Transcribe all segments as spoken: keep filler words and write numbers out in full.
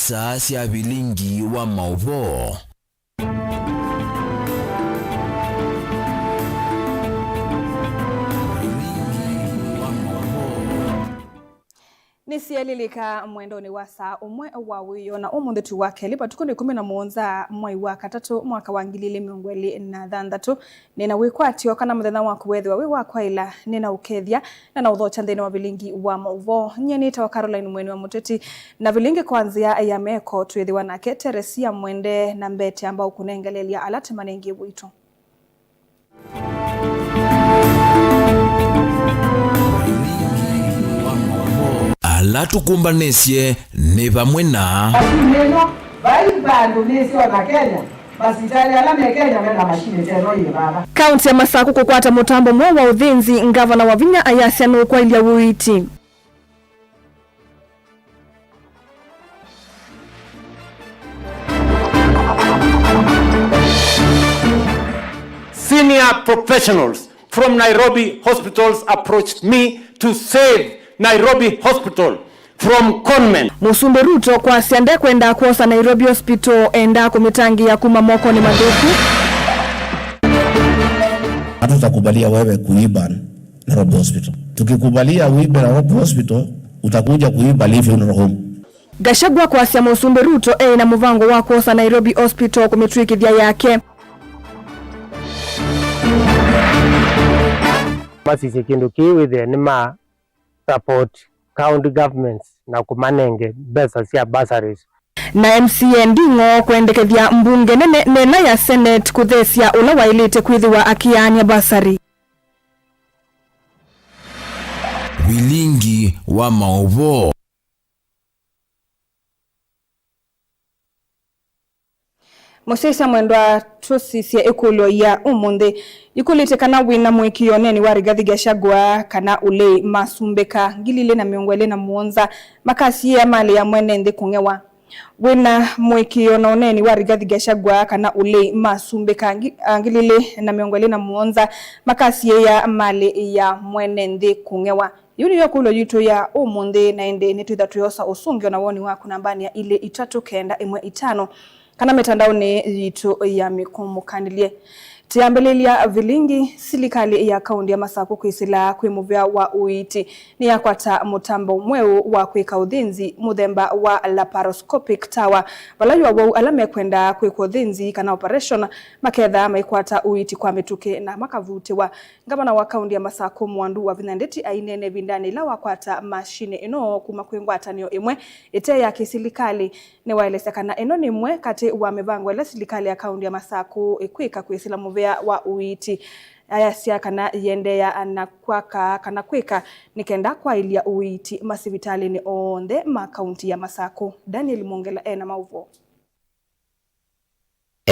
Saa sya vilingi wa maũvoo. Vilingi wa maũvoo. Nĩsyelilika mwendonĩ wa saa ũmwe wa wĩoo, na ũmũnthĩ ti wa kelĩ, matukũ nĩ ĩkũmi na mũonza mwai wa katatũ mwaka wa ngili ilĩ mĩongo ĩlĩ na thanthatũ. Nĩna wĩkwatyo kana mũthenya waku weethĩwa wĩ wa kwaĩla, nĩna ũkethya na na ũthokya nthĩnĩ wa vilingi wa maũvoo. Nyie nĩtawa Caroline Mweni wa Mũteti, na vilingi kwa nzĩa ya meko twĩthĩwa nake Teresia Mwende, na mbete amba ũkũnengelelya ala tũmanengie witũ. Ala tũkũmbanĩsye nĩ vamwe na. Mashini ĩno, vai vandũ nĩsĩ o na Kenya, masivitalĩ ala me Kenya mena mashini ta ĩno yĩ vava. Kaunti ya Masakũ kũkwata mũtambo mweũ wa ũthĩnzi, ngavana Wavinya ayasya nũkwaĩlya ũiiti. Senior professionals from Nairobi hospitals approached me to save Nairobi Hospital from conmen. Mũsumbĩ Ruto kwasya ndekwenda kwosa Nairobi Hospital, endaa kũmĩtangĩĩa kuma mokonĩ mathũku. Hatutakubalia wewe kuiba Nairobi Hospital. Tukikubalia uibe Nairobi Hospital, utakuja kuiba Lee Funeral Home. Gachagua kwasya Mũsumbĩ Ruto eĩ na mũvango wa kwosa Nairobi Hospital kũmĩtw'ĩkĩthya yake. Masisye kĩndũ kĩĩ wĩthĩe nĩma support county governments na kũmanenge mbesa sya bursaries. Na M C A Nding'o kwendekethya mbunge nene nena ya Senate kũthesya ũla waĩlĩte kwĩthĩwa akĩaany'a bursary. Vilingi wa maũvoo. Mũsyaĩĩsya mwendwa, tũsisye ĩkũlyo ya ũmũnthĩ. Yĩkũlĩtye kana wĩna mũĩkĩĩo ũneenĩ wa Rigathi Gachagua kana ũlei masumbĩka ngili ilĩ na mĩongo ĩlĩ na mũonza makasiĩĩa malĩ ya mwene nthĩ kũng'ewa. Wĩna mũĩkĩĩo na ũneenĩ wa Rigathi Gachagua kana ũlei masumbĩka ngi-, a, ngili ilĩ na mĩongo ĩlĩ na mũonza makasiĩĩa malĩ ya mwene nthĩ kũng'ewa? Yĩu nĩyo ĩkũlyo yitũ ya ũmũnthĩ, na ĩndĩ nĩtwĩtha twĩosa ũsũngĩo na woni waku nambanĩ ya ilĩ itatũ kenda ĩmwe itano, kana mĩtandaonĩ yitũ ya mĩkũmũkanĩlye. Tũyambĩlĩlya vilingi, silikalĩ ya kaũntĩ ya Masakũ kwĩsĩla kwĩ mũvea wa ũiiti nĩyakwata mũtambo mweũ wa kwĩka ũthĩnzi mũthemba wa laparoscopic tower, vala yu awau ala mekwenda kwĩkwa ũthĩnzi kana operation makethaa maikwata ũiiti kwa mĩtũkĩ na makavutĩwa. Ngavana wa kaũntĩ ya Masakũ Mwandu Wavinya Ndeti aineena ĩvindanĩ yĩla wakwata mashini ĩno kuma kwĩ ngwatanĩo ĩmwe ĩte ya kĩsilikalĩ. Nĩwaelesya kana ĩno nĩ ĩmwe katĩ wa mĩvango ĩla silikalĩ ya kaũntĩ ya Masakũ ĩkwĩka kwĩsĩla mũvea wa ũiiti. Ayasya kana yĩendeea na kwaka kana kwĩka nĩ kenda kwaĩlya ũiiti masivitalĩnĩ onthe ma kaũntĩ ya Masakũ. Daniel Mwongela e na maũvoo.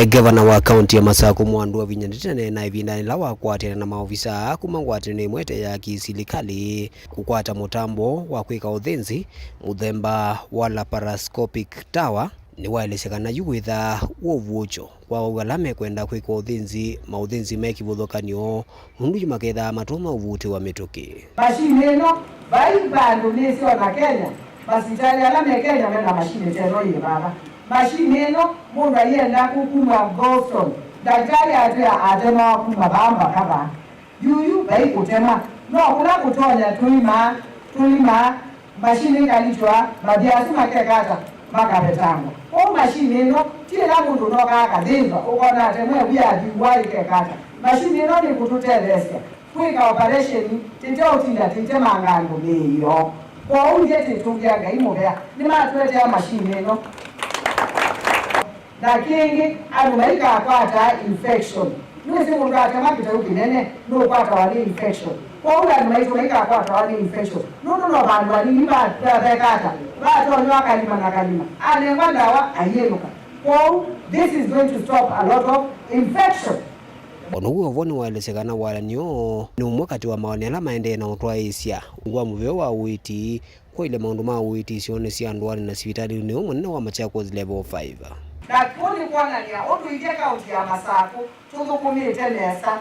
Ngavana wa kaũntĩ ya Masakũ Mwandu Wavinya Ndeti aneena ĩvindanĩ yĩla wakwatĩana na maovisaa kuma ngwatanĩo ĩmwe ĩte ya kĩsilikalĩ kũkwata mũtambo wa kwĩka ũthĩnzi mũthemba wa laparoscopic tower. Nĩwaelesya kana yu wĩthaa wĩ ũvuũkyo kwa awau ala mekwenda kwĩkwa ũthĩnzi, maũthĩnzi me kĩvathũkany'o, nũndũ yu makethaa matonya ũvutĩwa mĩtũkĩ. Mashini ĩno, vai vandũ nĩsĩ o na Kenya, masivitalĩ ala me Kenya mena mashini ta ĩno yĩ vava. Mashini ĩno, mũndũ aienda kũkumw'a gallstone, ndakĩtalĩ atwĩa atemawa kuma vaa mpaka vaa. Yuyu vai kũtemwa, no kũla kũtonya tũimaa, tũimaa, mashini ĩkalitw'a, mathi asu makeka ata? Makavetangwa. Kwoou mashini ĩno, ti ĩla mũndũ ũnokaa akathĩnzwa, ũkona atemwe wia athiwa ĩkeka ata? Mashini ĩno nĩkũtũtetheesya kwĩka operation, tĩteũtinda tũitemanga andũ mĩĩ yoo. Kwoou ithyĩ twĩtũngĩa Ngai mũvea, nĩmatũetea mashini ĩno. Na kĩngĩ, andũ maikakwata infection. Nĩwĩsĩ mũndũ atemwa kĩteu kĩnene, nũkwatawa nĩ infection. Kwoou andũ maitũ maikakwatawa nĩ infection. Nũndũ no vandũ vanini va-, va-, veka ata, vatonywa kalima na kalima. Anengwa ndawa, aiĩnũka. Kwoou, this is going to stop a lot of infection. O na ũu, ũvoo nĩwaelesya kana walan'yo nĩ ũmwe katĩ wa mawoni ala maendee na ũtwaĩĩsya ungu wa mũvea wa ũiiti kwaĩlya maũndũ ma ũiiti isionĩ sya ndũanĩ na sivitalĩnĩ ũũ mũnene wa Machakos Level five. Na kũu nĩ kwonany'a ũndũ ithyĩ kaũntĩ ya Masakũ tũthũkũmĩte nesa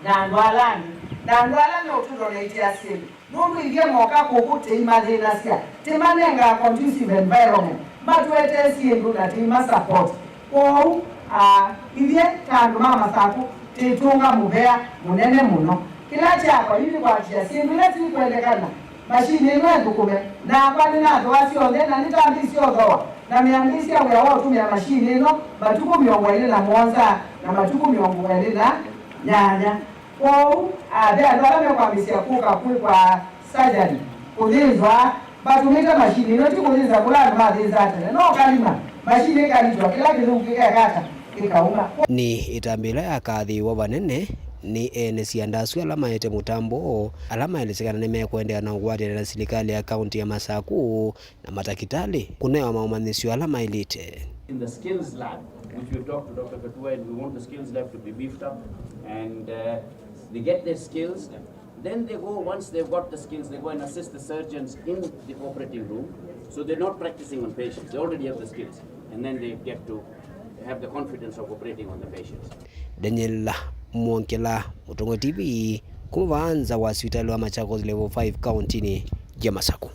na andũ ala angĩ, na andũ ala me ũtũlo na itĩ asyai. Nũndũ ithyĩ moka kũkũ tĩimathĩnasya, tĩmanengaa conducive environment, Matũetee syĩndũ na tĩima support. Kwoou, a, ithyĩ ta andũ ma Masakũ, tĩtũnga mũvea mũnene mũno. Kĩla kyakwa yu nĩ kũakikisha syĩndũ ila sikwendekana, mashini ĩno ĩthũkũme. Nakwa nĩnathooa syonthe, na nĩtambĩĩsye ũthooa, na nĩambĩĩsya wĩa wa ũtũmĩa mashini ĩno matukũ mĩongo ĩlĩ na mũonza na matukũ mĩongo ĩlĩ na nyanya. Kwoou, a, ve andũ ala mekwambĩĩsya kũka kwĩkwa surgery, kũthĩnzwa, matũmĩte mashini ĩno, ti kũthĩnza kũla andũ mathĩnzaa tene. No kalima, mashini ĩkalitwa, kĩla kĩthũku kĩkekata, kĩkauma. Nĩ ĩtambya ĩla yakathĩĩwa vanene nĩ ene sianda asu ala maete mũtambo ũũ, ala maelesye kana nĩmekũendeea na ũkwatĩana na silikalĩ ya kaunti ya Masakũ na matakĩtalĩ kũnewa maũmanyĩsyo ala maĩlĩte. In the skills lab, which we've talked to Doctor Katua, and we want the skills lab to be beefed up, and, uh, they get their skills, then they go, once they've got the skills, they go and assist the surgeons in the operating room, so they're not practicing on patients, they already have the skills, and then they get to have the confidence of operating on the patients. Daniel Mwongela, Mũtongoi T V, kuma vaa nza wa sivitalĩ wa Machakos Level five kauntinĩ ya Masakũ.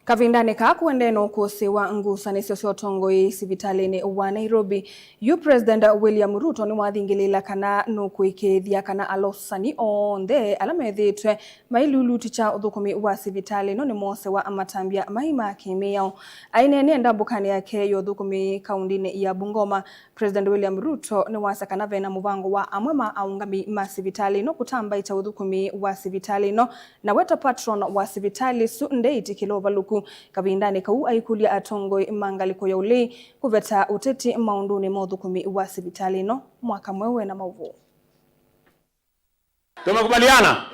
Kavindanĩ kaa kũendee na ũkũsĩ wa ngusanĩsyo sya ũtongoi sivitalĩnĩ wa Nairobi, yu President William Ruto nĩwathingĩlĩĩla kana nũkũĩkĩĩthya kana alosani onthe ala methĩĩtwe mailulutĩkya ũthũkũmi wa sivitalĩ ĩno nĩmosewa matambya mai ma kĩmĩao. Aineenea ndambũkanĩ yake ya ũthũkũmi kaundinĩ ya Bungoma, President William Ruto nĩwasya kana vena mũvango wa amwe ma aũngami ma sivitalĩ ĩno kũtambaĩkya ũthũkũmi wa sivitalĩ ĩno, na we ta patron wa sivitalĩ ĩsu ndeĩtĩkĩla ũvalũku. Kavindanĩ kau aikũlya atongoi ma ngalĩko ya ũlei kũveta ũteti maũndũnĩ ma ũthũkũmi wa sivitalĩ ĩno. Mwaka mweũ wena maũvoo. Tumekubaliana?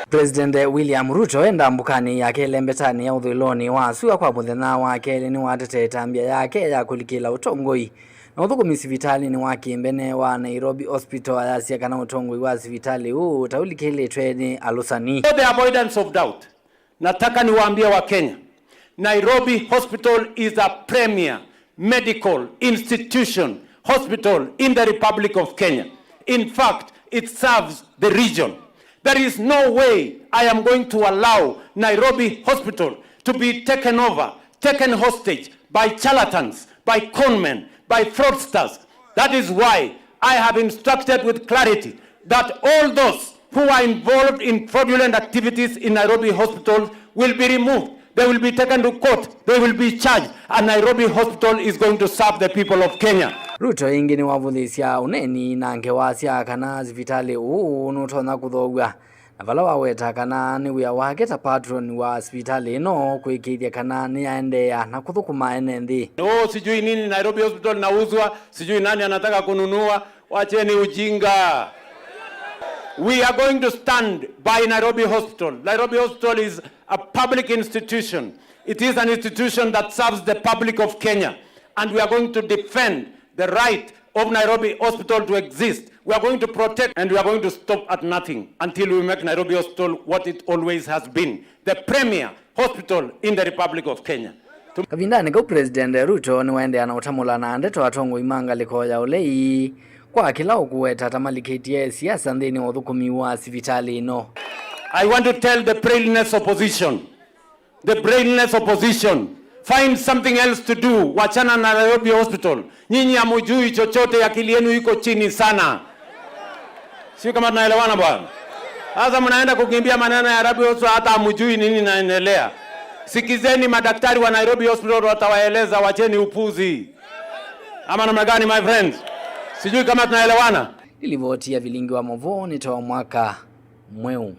President William Ruto e ndambũkanĩ yake ĩlembetanĩ ya ũthũĩlonĩ wa sua kwa mũthenya wa kelĩ nĩwatetee ĩtambya yake ya kũlikĩla ũtongoi na ũthũkũmi sivitalĩnĩ wa kĩmbene wa Nairobi Hospital, ayasya kana ũtongoi wa sivitalĩ ũũ ta ũlikĩlĩtwe nĩ alũsani. For the avoidance of doubt, nataka niwaambie wa Kenya, Nairobi Hospital is a premier medical institution, hospital in the Republic of Kenya. In fact, it serves the region. There is no way I am going to allow Nairobi Hospital to be taken over, taken hostage by charlatans, by conmen, by fraudsters. That is why I have instructed with clarity that all those who are involved in fraudulent activities in Nairobi hospitals will be removed. They will be taken to court. They will be charged. And Nairobi Hospital is going to serve the people of Kenya. Ruto ĩngĩ nĩwavũthĩsya ũneeni na ngewa sya kana sivitalĩ ũũ nũtonya kũthoow'a, na vala waweta kana nĩ wĩa wake ta patron wa sivitalĩ ĩno kũĩkĩĩthya kana nĩyaendeea na kũthũkũma ene nthĩ. Oh, sijui nini, Nairobi Hospital inauzwa, sijui nani anataka kununua. Wacheni ujinga. We are going to stand by Nairobi Hospital. Nairobi Hospital is a public institution. It is an institution that serves the public of Kenya. And we are going to defend the right of Nairobi Hospital to exist. We are going to protect and we are going to stop at nothing until we make Nairobi Hospital what it always has been, the premier hospital in the Republic of Kenya. Kavindanĩ kau, President Ruto nĩwaendeea na ũtamũla na ndeto atongoi ma ngalĩko ya ũlei kwa kĩla ũkũweta ta malikĩtye siasa nthĩnĩ wa ũthũkũmi wa sivitalĩ ĩno. I want to tell the brainless opposition, the brainless opposition, find something else to do. Wachana na Nairobi Hospital. Nyinyi hamujui chochote, akili yenu iko chini sana. Sio kama tunaelewana bwana? Sasa mnaenda kukimbia maneno ya Nairobi Hospital, hata hamujui nini inaendelea. Sikizeni madaktari wa Nairobi Hospital watawaeleza, wacheni upuzi. Ama namna gani, my friends? Sijui kama tunaelewana. Nĩ livoti ya vilingi wa maũvoo nĩ ta wa mwaka mweũ.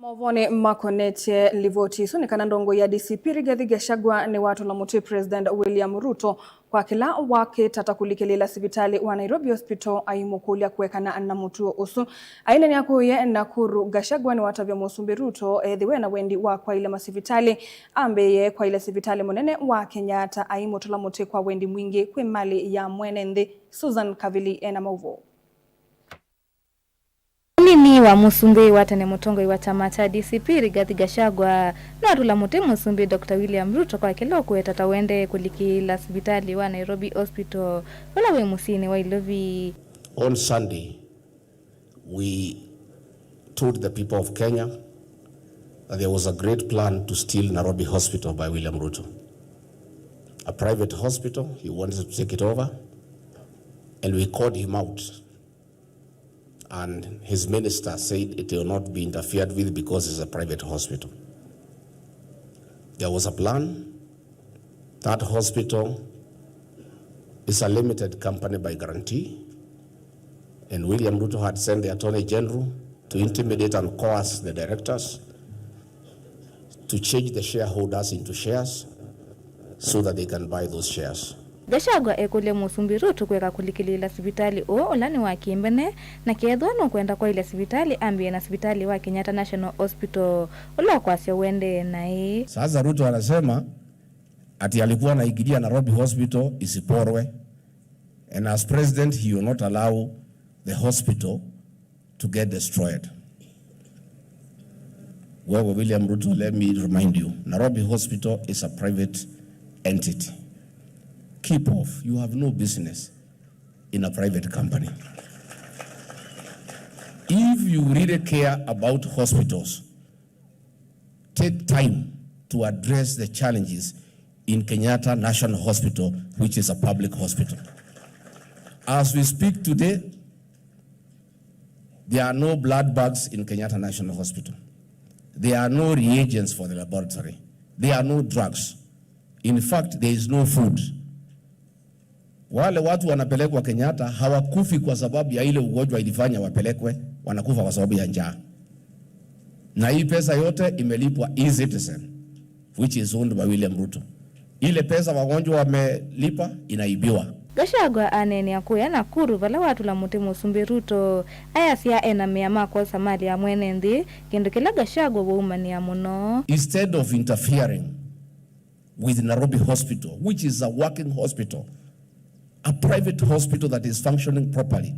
Maũvoonĩ makonetye livoti ĩsu nĩ kana ndongoi ya D C P Rigathi Gachagua nĩwatũla mũtĩ President William Ruto kwa kĩla wakĩta ta kũlikĩlĩĩla sivitalĩ wa Nairobi Hospital, aimũkũlya kũekana na mũtuo ũsu. Aineenea kũya Nakuru, Gachagua nĩwatavya Mũsumbĩ Ruto ethĩwe na wendi wa kwaĩlya masivitalĩ, ambĩĩe kwaĩlya sivitalĩ mũnene wa Kenyatta, aimũtũla mũtĩ kwa wendi mwingĩ kwĩ malĩ ya mwene nthĩ. Susan Kavili ena maũvoo. Mũnini wa mũsumbĩ wa tene, mũtongoi wa kyama kya D C P Rigathi Gachagua, nĩwatũla mũtĩ mũsumbĩ Doctor William Ruto kwa kĩla ũkũweta ta ũendee kũlikĩlĩĩla sivitalĩ wa Nairobi Hospital, ũla wĩ mũsyĩnĩ wa Ilovi. On Sunday, we told the people of Kenya that there was a great plan to steal Nairobi Hospital by William Ruto. A private hospital, he wanted to take it over, and we called him out. And his minister said it will not be interfered with because it's a private hospital. There was a plan. That hospital is a limited company by guarantee. And William Ruto had sent the Attorney General to intimidate and coerce the directors to change the shareholders into shares so that they can buy those shares. Gachagua ekũlya Mũsumbĩ Ruto kũeka kũlikĩlĩĩla sivitalĩ ũũ ũla nĩ wa kĩmbene, na kethĩwa nũkwenda kwaĩlya sivitalĩ, ambĩĩe na sivitalĩ wa Kenyatta National Hospital ũla ũkwasya ũendee naĩ. Sasa Ruto anasema ati alikuwa anaingilia Nairobi Hospital isiporwe, and as president he will not allow the hospital to get destroyed. Wewe William Ruto, let me remind you, Nairobi Hospital is a private entity. Keep off. You have no business in a private company. If you really care about hospitals, take time to address the challenges in Kenyatta National Hospital, which is a public hospital. As we speak today, there are no blood bags in Kenyatta National Hospital. There are no reagents for the laboratory. There are no drugs. In fact, there is no food. Wale watu wanapelekwa Kenyatta hawakufi kwa sababu ya ile ugonjwa ilifanya wapelekwe, wanakufa kwa sababu ya njaa. Na hii pesa yote imelipwa e-Citizen, which is owned by William Ruto. Ile pesa wagonjwa wamelipa inaibiwa. Gachagua aneenea kũya Nakuru vala watũla mũtĩ Mũsumbĩ Ruto, ayasya ena mea ma kwosa mali ya mwene nthĩ, kĩndũ kĩla Gachagua waumanĩa mũno. Instead of interfering with Nairobi Hospital, which is a working hospital, a private hospital that is functioning properly,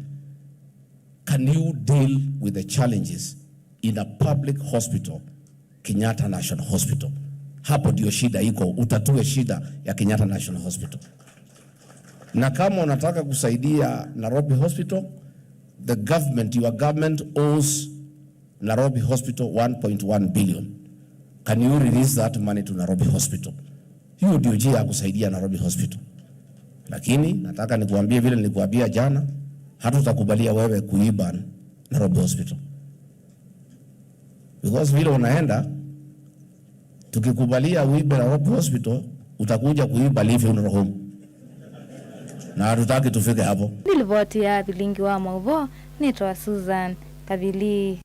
can you deal with the challenges in a public hospital, Kenyatta National Hospital? Hapo ndio shida iko, utatue shida ya Kenyatta National Hospital. Na kama unataka kusaidia Nairobi Hospital, the government, your government owes Nairobi Hospital one point one billion. Can you release that money to Nairobi Hospital? Hiyo ndio njia ya kusaidia Nairobi Hospital. Lakini nataka nikuambie vile nilikuambia jana, hatutakubalia wewe kuiba Nairobi Hospital. Because vile unaenda, tukikubalia uibe Nairobi Hospital, utakuja kuiba Lee Funeral Home. Na hatutaki tufike hapo. Nĩ livoti ya Vilingi wa Maũvoo, nĩtwa Susan Kavili.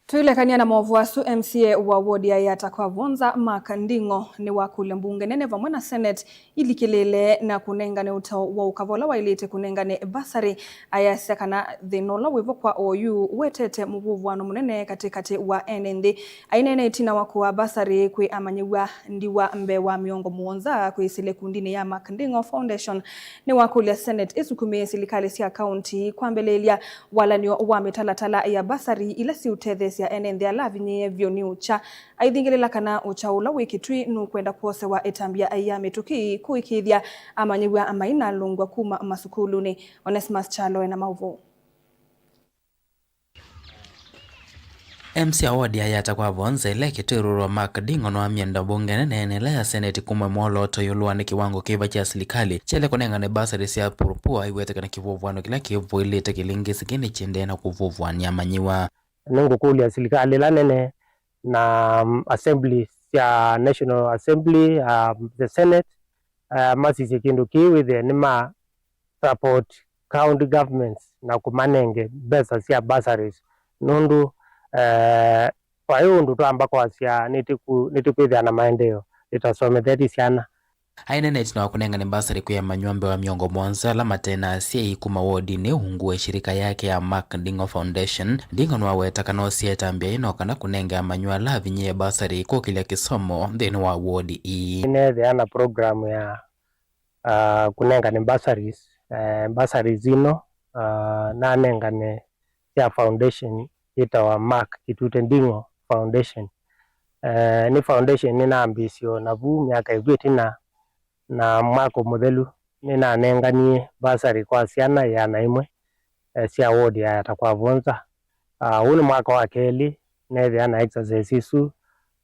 Twĩlekany'a na maũvoo asu, M C A wa ward ya Yatta kwa Vonza, Mark Nding'o, nĩwakũlya mbunge nene vamwe na Senate ilikĩlĩĩle na kũnengane ũtao wa ũkava ũla waĩlĩte kũnengane basarĩ, ayasya kana thĩna ũla wĩvo kwa oyu wetete mũvũvũano mũnene katĩkatĩ wa ene nthĩ. Aineenea ĩtina wa kũaa basarĩ kwĩ amanyĩw'a ndiwa mbee wa mĩongo mũonza kwĩsĩla ĩkundinĩ ya Mark Nding'o Foundation, nĩwakũlya Senate ĩsukumĩe silikalĩ sya kaunti kwambĩlĩĩlya walan'yo wa mĩtalatala ya basarĩ ila siũtetheesya ene nthĩ ala avinyĩĩe vyũ nĩ ũkya. Aithingĩlĩla kana ũkya ũla wĩ kĩtwi nũkwenda kwosewa ĩtambya ya mĩtũkĩ kũĩkĩĩthya amanyĩw'a mainalũngw'a kuma masukulunĩ. Onesmus Kyalo ena maũvoo. M C A wa ward ya Yatta kwa Vonza, ĩla ĩkĩtw'ĩrũlwa Mark Nding'o, nĩwamie mbunge nene ĩla ya Senate kuma mwolooto ĩũlũ wa nĩ kĩwango kĩva kya silikalĩ kyaĩle kũnengane basarĩ sya purupua, aiweta kana kĩvũvũano kĩla kĩvũĩlĩte kĩlĩngĩsĩ kĩĩ nĩkĩendee na kũvũvũanĩa amanyĩw'a. Nĩngũkũlya silikalĩ ĩla nene na, um, assembly sya National Assembly, um, the Senate, uh, masisye kĩndũ kĩĩ, wĩthĩe nĩma support county governments na kũmanenge mbesa sya bursaries, nũndũ, eh, vai ũndũ twamba kwasya nĩtũkwĩthĩa na maendeeo, nĩtũsomethya ti syana. Aineenea ĩtina wa kũnengane mbasarĩ kwĩ amanyĩw'a mbee wa mĩongo mũonza ala mate na asyai kuma wodinĩ ungu wa ĩshirika yake ya Mark Nding'o Foundation, Nding'o nĩwaweta kana osie ĩtambya yĩĩ no kana kũnenge amanyĩw'a ala avinyĩĩe mbasarĩ kũkĩlya kĩsomo nthĩnĩ wa wodi ii. Nĩneethĩa na program ya uh, kũnengane bursaries, uh, bursaries ino, uh, nanengane sya foundation yĩtawa Mark Kitute Nding'o Foundation. Uh, nĩ foundation nĩnambĩĩsye o navu myaka ĩvu ĩtina, na mwaka mũthelu nĩnanenganie bursary kwa syana ĩana ĩmwe. eh, sya ward ya Yatta Kwavonza. Ah, ũũ nĩ mwaka wa kelĩ neethĩa na exercise isu,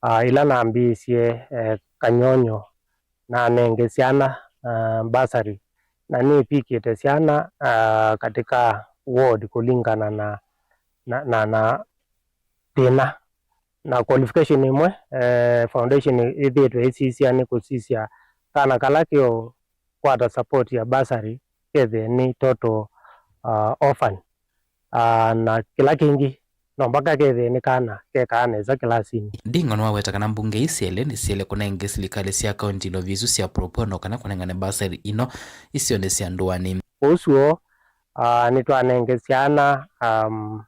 ah, ĩla nambĩĩsye, eh, Kanyonyo nanenge syana, ah, bursary, na nĩvikĩte syana, ah, katika ward kũlingana na, na, na, na thĩna. Na qualification ĩmwe, eh, foundation ĩthĩĩtwe ĩsisya nĩ kũsisya kana kala kĩũkwata support ya bursary kethĩe nĩ total, ah, orphan. Ah, na kĩla kĩngĩ, no mpaka kethĩe nĩ kana kekaa nesa kĩlasinĩ. Nding'o nĩwaweta kana mbunge ii syelĩ nĩsyaĩle kũnenge silikalĩ sya kaunti ilovi isu sya propono kana kũnengane bursary ino isionĩ sya ndũanĩ. Ũsu, ah, nĩtwanenge syana, um,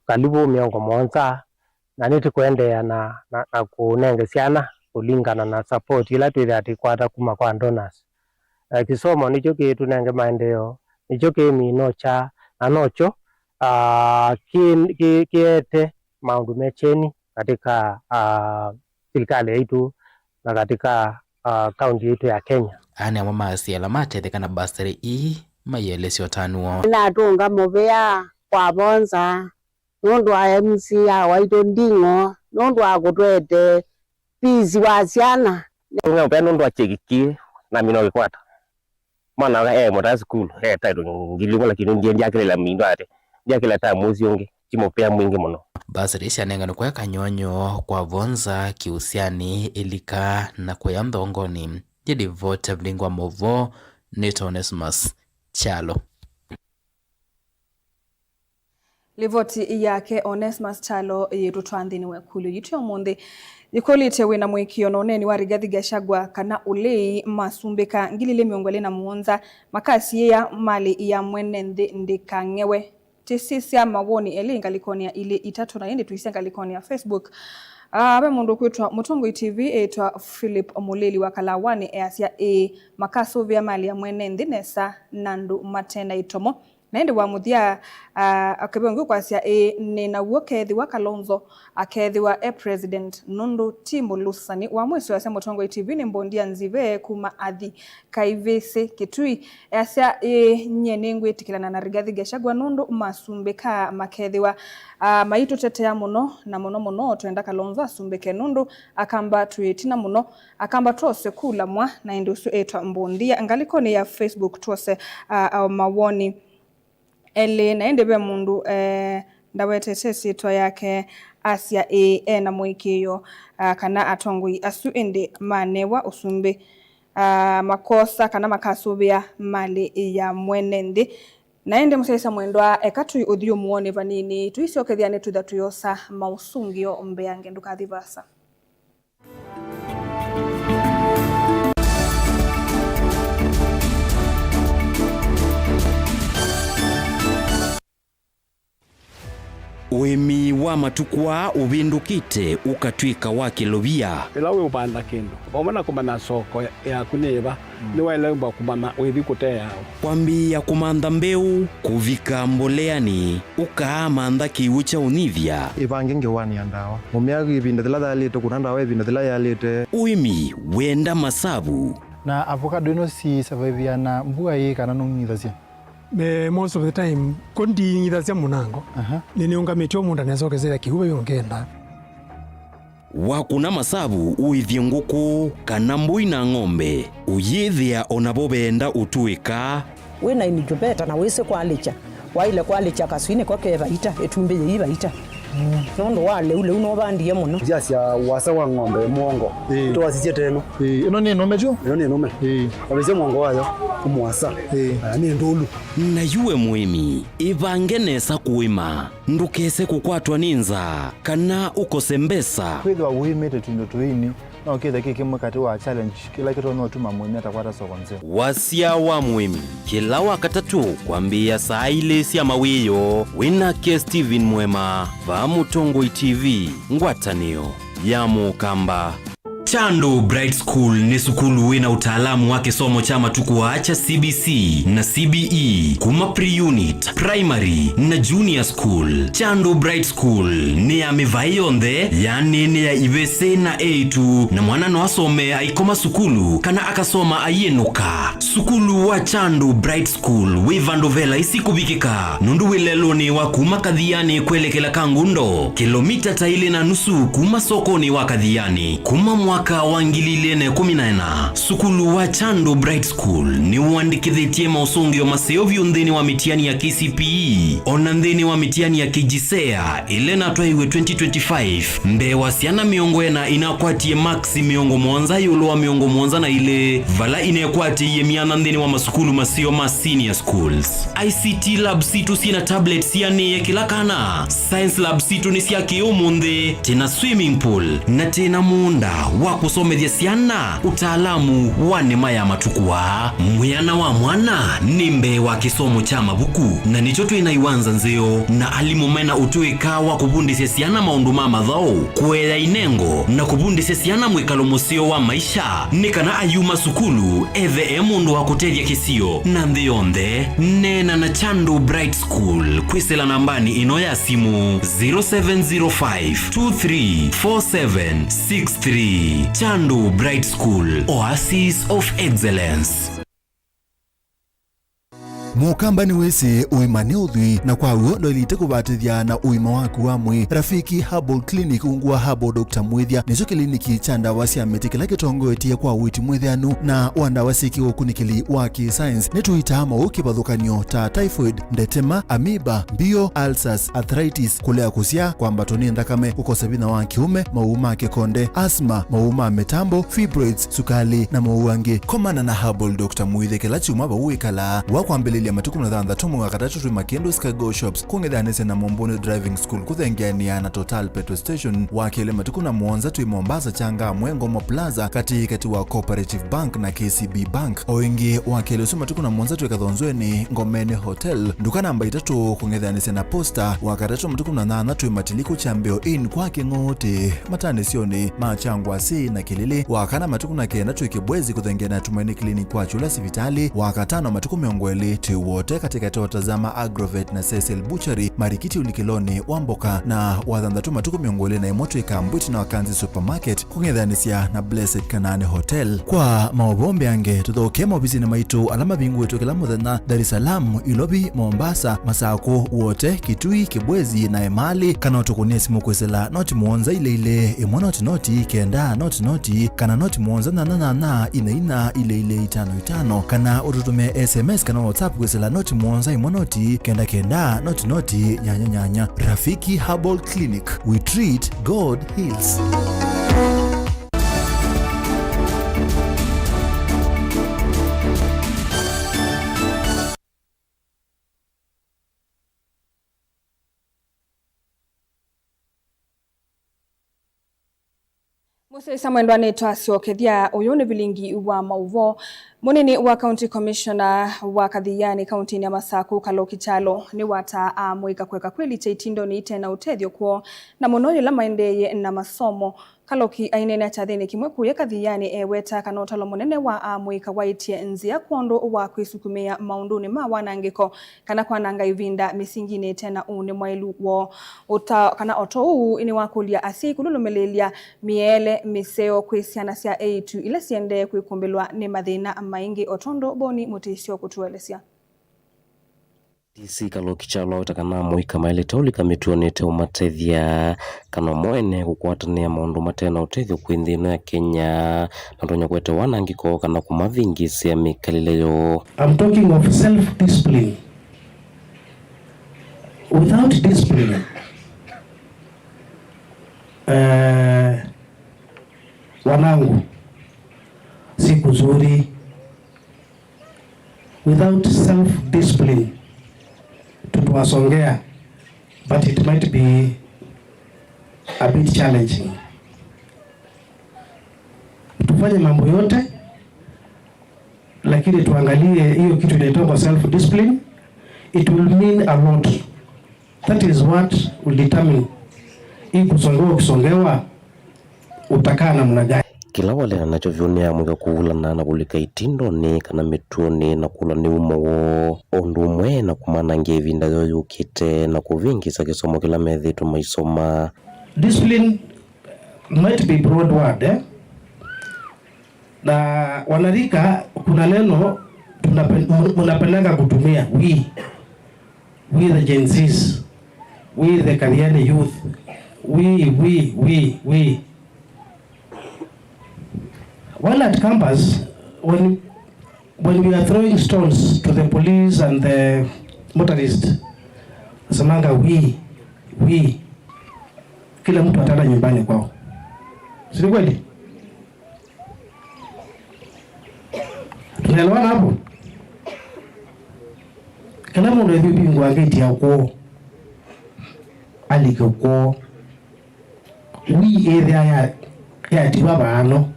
kalivu mĩongo mũonza, na nĩtũkũendeea na, na, na kũnenge syana kũlingana na support ĩla twĩthĩa tũikwata kuma kwa donors. Eh, kĩsomo nĩkyo kĩtũnenge maendeeo, nĩkyo kĩmina ũkya, na nokyo, ah, kĩ-, kĩ-, kĩete maũndũ me kyeni katika, ah, silikalĩ yaitũ na katika, ah, kaunti yaitũ ya Kenya. Aa nĩ amwe ma asyai ala matetheka na bursary ii maielesya ũtanu woo. Nĩnatũnga mũvea Kwavonza nũndũ wa M C A waitũ Nding'o, nũndũ wa kũtũete fees wa syana. Tũnge mũvea nũndũ wa kyeki kĩĩ namina ũkĩkwata. Mwana e mũtaa sukulu, e title ngili ĩmwe, lakini ndiendie akĩlĩla mindo ate. Ndiakĩla tamu ũsu ũngĩ, ti mũvea mwingĩ mũno. Bursary syanenganwe kwa Kanyonyo, Kwavonza, Kĩũsyanĩ, Ĩlika na kũya Nthongonĩ. Yĩ livoti ya Vilingi wa Mauvoo, nĩtawa Onesmus Kyalo. Livoti yake Onesmus Kyalo yĩtũtwaa nthĩnĩ wa ĩkũlyo yitũ ya ũmũnthĩ. Yĩkũlĩtye, wĩ na mũĩkĩĩo na ũneeni wa Rigathi Gachagua kana ũlei masumbĩ ka ngili ilĩ mĩongo ĩlĩ na mũonza makasiĩĩa malĩ ya mwene nthĩ ndĩkang'ewe? Tĩsisya mawoni elĩ ngalĩkonĩ ya ilĩ itatũ, na ĩndĩ tũisye ngalĩkonĩ ya Facebook. Ah, ve mũndũ ũkwĩtwa Mũtongoi T V, ĩtwa Philip Mũlĩli wa Kalawanĩ, easya, ĩĩ, makasũvĩa malĩ ya mwene nthĩ nesa na andũ mate na ĩtomo. Na ĩndĩ wa mũthya, ah, akĩvĩa ũngĩ ũkwasya, ĩĩ, nĩ naw'o kethĩwa Kalonzo akethĩwa e president, nũndũ ti mũlũsani. Wa mwĩso easya Mũtongoi T V nĩ mbondia nzive kuma athi kaivĩsĩ Kitui. Easya, ĩĩ, nyie nĩngwĩtĩkĩlana na Rigathi Gachagua nũndũ masumbĩka makethĩwa, ah, maitũtetea mũno, na mũno mũno twenda Kalonzo asumbĩke nũndũ Akamba twĩ ĩtina mũno, Akamba twose kula mwa, na ĩndĩ ũsu ĩtwa mbondia. Ngalĩkonĩ ya Facebook twose, ah, ah, mawoni elĩ, na ĩndĩ ve mũndũ, eh, ndawetete ĩsyĩtwa yake, asya ĩĩ, e na mũĩkĩĩo, ah, kana atongoi asu ĩndĩ manewa ũsumbĩ, ah, makosa kana makasũvĩa malĩ ya mwene nthĩ. Na ĩndĩ mũsyaĩĩsya mwendwa, eka tũi ũthiũ mũonĩ vanini, tũisyokethya nĩtwĩtha tũyosa maũsũngĩo mbeange. Ndũkathi vaasa. Ũĩmi wa matukũ aa ũvĩndũkĩte ũkatw'ĩka wa kĩlovia. Ĩla wĩũvanda kĩndũ, vamwe na kũmanya soko yaku nĩ ĩva, nĩwaĩle wĩmba kũmanya ũithi kũteea ũ. Kwambĩĩa kũmantha mbeũ, kũvika mboleanĩ, ũkaamantha kĩw'ũ kya ũnyivya. Ĩvange ngewanĩ ya ndawa. Ũmĩa ĩvinda yĩla yaĩlĩte, kũna ndawa ĩvinda yĩla yaĩlĩte. Ũĩmi wenda masavu. Na avocado ĩno si survive na mbua ĩĩ kana nũng'ithasya? Me, most of the time, ko nding'ithasya mũnango. Aha. Nĩnĩũngamĩtye o mũndũ anesokesya kĩw'ũ vai ũngenda. Wakũna masavu ũĩthye ngũkũ kana mbũi na ng'ombe, ũyĩthĩa o navo veenda ũtũĩka. Wĩ na incubator na wĩsĩ kwalĩkya, waĩle kwalĩkya kaswinĩ ko ke vaita, ĩtumbĩ yĩi vaita. Nũndũ wa lĩu, lĩu nũvandie mũno. Ndyasya wasa wa ng'ombe mũongo. Ĩĩ. Twasisye teno. Ĩĩ, ĩno nĩ nũme tyo? Ĩno nĩ nũme. Ĩĩ. Wavĩsya mũongo wayo, mũasa. Ĩĩ. Ah, nĩ ndũlu. Na yu we mũĩmi, ĩvange nesa kũĩma. Ndũkese kũkwatwa nĩ nzaa, kana ũkose mbesa. Kwĩthĩwa ũĩmĩte tũindo tũini, no kĩthe kĩ kĩmwe katĩ wa challenge kĩla kĩtonya ũtuma mũĩmi atakwata soko nzeo. Wasya wa mũĩmi, kĩla Wakatatũ kwambĩĩa saa ilĩ sya mawĩoo, wĩ nake Stephen Mwema, vaa Mũtongoi T V, ngwatanĩo ya Mũkamba. Chandu Bright School nĩ sukulu wĩ na ũtaalamu wa kĩsomo kya matukũ aa kya C B C na C B E kuma pre-unit, primary, na junior school. Chandu Bright School nĩ ya mĩvaĩ yonthe, yaani nĩ ya ivĩsĩ na eĩtu, na mwana no asome aikoma sukulu kana akasoma aiĩnũka. Sukulu wa Chandu Bright School wĩ vandũ ve laisi kũvikĩka, nũndũ wĩ lelũnĩ wa kuma Kathiani kwelekela Kangundo, kĩlomita ta ilĩ na nusu kuma sokonĩ wa Kathiani. Kuma mwaka wa ngili ilĩ na ĩkũmi na ĩna, sukulu wa Chandu Bright School nĩwandĩkĩthĩtye maũsũngĩo maseo vyũ nthĩnĩ wa mĩtiani ya K C P E, o na nthĩnĩ wa mĩtiani ya KJSEA ĩla ĩnatwaiwe twenty twenty-five. Mbee wa syana mĩongo ĩna inakwatie maksi mĩongo mũonza ĩũlũ wa mĩongo mũonza na ilĩ, vala inekwatĩie myanya nthĩnĩ wa masukulu maseo ma senior schools. I C T lab sitũ syĩ na tablets sianĩe kĩla kana. Science lab sitũ nĩ sya kĩ-ũmũnthĩ, twĩ na swimming pool, na twĩ na mũũnda wa kũsomethya syana ũtaalamu wa nĩma ya matukũ aa. Mwĩana wa mwana nĩ mbee wa kĩsomo kya mavuku, na nĩkyo twĩ na iwanza nzeo na alimũ mena ũtũĩka wa kũvundĩsya syana maũndũ ma mathaũ, kũea inengo, na kũvundĩsya syana mwĩkalo mũseo wa maisha, nĩ kana ayuma sukulu ethe e mũndũ wa kũtethya kĩsio na nthĩ yonthe. Neena na Chandu Bright School kwĩsĩla nambanĩ ĩno ya simũ, zero seven zero five two three four seven six three. Chandu Bright School, Oasis of Excellence. Mũkamba nĩwĩsĩ ũima nĩ ũthwii, na kwa w'o ndwaĩlĩte kũvatĩthya na ũima waku wa mwĩĩ. Rafiki Herbal Clinic ungu wa Herbal Doctor Mwĩthya nĩkyo kĩliniki kya ndawa sya mĩtĩ kĩla kĩtongoetye kwa ũiiti mwĩthĩanu na wa ndawa syĩ kĩũkunĩkĩli wa kĩ-science. Nĩtũitaa maũũ kĩvathũkany'o ta typhoid, ndetema, amoeba, mbio, ulcers, arthritis, kũlea kũsyaa, kwambatwa nĩ nthakame, kũkosa vinya wa kĩũme, maũũ ma kĩkonde, asthma, maũũ ma mĩtambo, fibroids, sukalĩ, na maũũ angĩ. Komana na Herbal Doctor Mwĩthya kĩla kyumwa vau wĩkalaa. Wa kwambĩlĩlya matukũ mĩongo ĩthathatũ mwei wa katatũ twĩ Makĩndũ's Cargo Shops, kũng'ethanĩsya na Momboni Driving School kũthengeanĩa na Total Petrol Station. Wa kelĩ matukũ na mũonza twĩ Mombasa Changamwe Ngomo Plaza, katĩ katĩ wa Cooperative Bank na K C B Bank. O ĩngĩ, wa kelĩ ũsu matukũ na mũonza twĩ Kathonzweni Ngomeni Hotel, nduka namba itatũ kũng'ethanĩsya na Posta. Wa katatũ matukũ na nyanya twĩ Matiliku Kyambĩo Inn kwa Kĩng'ũũtĩ, matanĩsyonĩ ma Kyangwasĩ na Kĩlĩlĩ. Wa kana matukũ na kenda twĩ Kĩbwezi kũthengeana na Tumaini Clinic kwa Kyũla sivitalĩ. Wa katano matukũ mĩongo ĩlĩ twĩ Wote katĩkatĩ wa Tazama Agrovet na Cecil Butchery, marikiti ũlikĩlonĩ wa mboka. Na wa thanthatũ matukũ mĩongo ĩlĩ na ĩmwe twĩ Kambwiti na Wakanzi Supermarket kũng'ethanĩsya na Blessed Kanani Hotel. Kwa maũvoo mbeange, tũthokee maovisinĩ maitũ ala mavingũĩtwe kĩla mũthenya, Dar es Salaam, Ilovi, Mombasa, Masakũ, Wote, Kitui, Kibwezi na Emali, kana ũtũkũnĩe simũ kwĩsĩla noti mũonza ilĩ ilĩ, ĩmwe noti noti, kenda noti noti, kana noti mũonza nyanya nyanya, ina ina, ilĩ ilĩ, itano itano, kana ũtũtũmĩe S M S kana WhatsApp kwĩsĩla noti mũonza ĩmwe noti, kenda kenda, noti noti, nyanya nyanya. Rafiki Herbal Clinic. We treat, God heals. Mũsyaĩĩsya mwendwa, nĩtwasyokethya. Ũyũ nĩ vilingi wa maũvoo. Mũnini wa County Commissioner wa Kathiani kauntinĩ ya Masakũ, Kaloki Kyalo, nĩwataa amũika kũeka kwĩlikya itindonĩ ite na ũtethyo kwoo, na mũno yĩla maendeeye na masomo. Kaloki aineenea kyathĩnĩ kĩmwe kũya Kathiani eweta kana ũtalo mũnene wa amũika waĩtye nzĩa kwondũ wa kwĩsukumĩa maũndũnĩ ma wanangĩko kana kwananga ĩvinda mĩsinginĩ ĩte na ũnĩ mwaĩlu woo. Ũtao kana o to ũu, nĩwakũlya asyai kũlũlũmĩlĩĩlya mĩeele mĩseo kwĩ syana sya eĩtu ila siendee kwĩkũmbĩlwa nĩ mathĩna maingĩ, o tondũ Boni Mũtĩsyo kũtũelesya. D C Kaloki Kyalo aweta kana amũika maĩlĩte ũlika mĩtuonĩ ĩteũmatethya kana o moene kũkwatanĩa maũndũ mate na ũtethyo kwĩ nthĩ ĩno ya Kenya, matonya kũete wanangĩko kana kũmavĩngĩĩsya mĩkalĩle yoo. I'm talking of self-discipline. Without discipline, eh, wanangu, si kuzuri. Without self-discipline, tutawasongea, but it might be a bit challenging. Tufanye mambo yote, lakini tuangalie hiyo kitu inaitwa self-discipline. It will mean a lot. That is what will determine hii kusongewa, ukisongewa, utakaa namna gani. Kĩla waleana nakyo vyũ nĩ amũika kũvulana na kũlika itindonĩ kana mĩtuonĩ na kũlwa nĩ umo woo, o ũndũ ũmwe na kũmanangĩa ĩvinda yoo yũkĩte na kũvĩngĩsa kĩsomo kĩla methĩĩtwe maisoma. Discipline might be broad word, eh? Na wanarika, kuna neno tunape-, mnapendanga kutumia, we. We the Gen Zs, we the Kathiani youth, we, we, we, we. While at campus, when, when we are throwing stones to the police and the motorist, nasemanga we, we. Kila mtu ataenda nyumbani kwao. Si ni kweli? Tunaelewana hapo? Kĩla mũndũ ethĩ ũvingũa ngĩti ya kwoo, alike kwoo. We ĩthĩa ya, yatiwa vaano.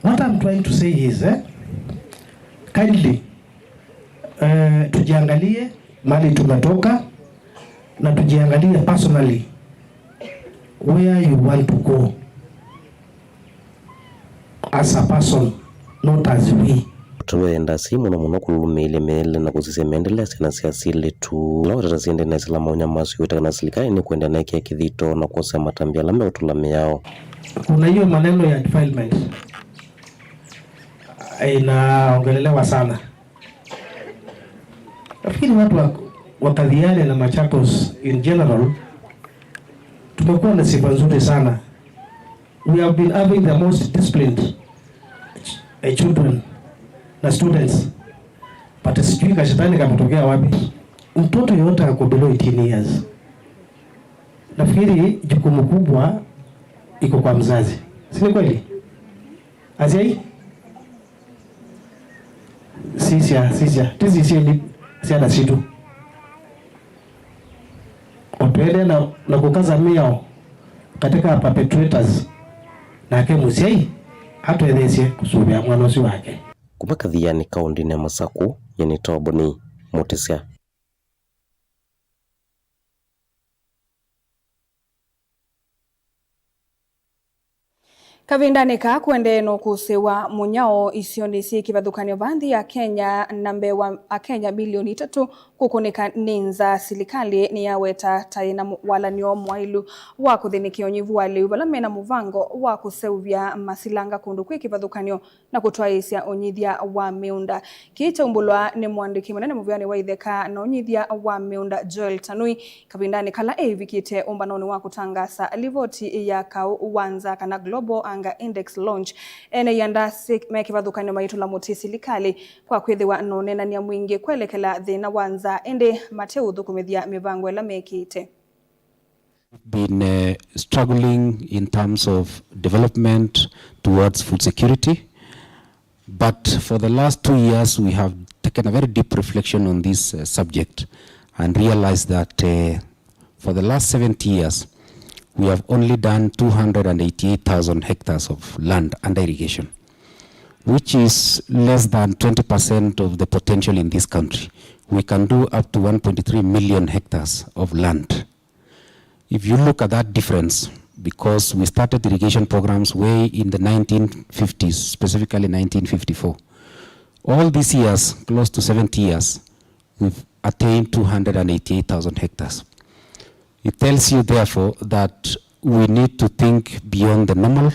What I'm trying to say is, eh, kindly, eh, tujiangalie mahali tumetoka na tujiangalie personally where you want to go as a person, not as we. Tũendasi mũno mũno kũlũlũmĩĩlya mĩele na kũsisya maendelea syana sya asilĩtu. Ĩla watata syende na ĩsila maũnya masu wĩta kana silikalĩ nĩkwenda na ĩkĩa kĩthito na kwosa matambya ala meũtũla mĩao. Kuna hiyo maneno ya defilement inaongelelewa sana. Nafikiri watu wa, wa Kathiani na Machakos in general tumekuwa na sifa nzuri sana. We have been having the most disciplined ch-, eh, children na students. But sijui kashetani kametokea wapi. Mtoto yoyote ako below eighteen years, nafikiri jukumu kubwa iko kwa mzazi. Si ni kweli? Asyai? Sisya, sisya. Tĩsisye ni syana sitũ. O tũendee na, na kũkasa mĩao katika perpetrators, nake mũsyai atwetheesye kũsũvĩa mwana ũsu wake. Kuma Kathiani, kaũndĩnĩ ya Masakũ, nyie nĩ Toboni Mũtĩsya. Kavindanĩ kaa kũendee na ũkũsĩ wa mũnyao isionĩ syĩ kĩvathũkany'o va nthĩ ya Kenya, na mbee wa Akenya milioni itatũ kũkũnĩka nĩ nzaa, silikalĩ nĩyaweta ta yĩna mũ-, walany'o mwaĩlu wa kũthĩnĩkĩa ũnyivu wa lĩu vala mena mũvango wa kũseũvya masilanga kũndũ kwĩ kĩvathũkany'o na kũtwaĩĩsya ũnyithya wa mĩũnda. Kĩĩ kyaumbũlwa nĩ mũandĩki mũnene mũvĩanĩ wa itheka na ũnyithya wa mĩũnda, Joel Tanui, kavindanĩ kala eĩvikĩte ũmbanonĩ wa kũtangaasa livoti ya kaũ wa nzaa, kana Global Hunger Index launch. Ene ianda me kĩvathũkany'o maitũla mũtĩ silikalĩ kwa kwĩthĩwa na ũneenany'a mwingĩ kwelekela thĩna wa nzaa, ĩndĩ mateũthũkũmĩthya mĩvango ĩla mekĩte. Been, uh, struggling in terms of development towards food security. But for the last two years, we have taken a very deep reflection on this, uh, subject and realized that, uh, for the last seventy years, we have only done two hundred and eighty-eight thousand hectares of land under irrigation, which is less than twenty percent of the potential in this country. We can do up to one point three million hectares of land. If you look at that difference, because we started irrigation programs way in the nineteen fifties, specifically nineteen fifty-four. All these years, close to seventy years, we've attained two hundred and eighty-eight thousand hectares. It tells you, therefore, that we need to think beyond the normal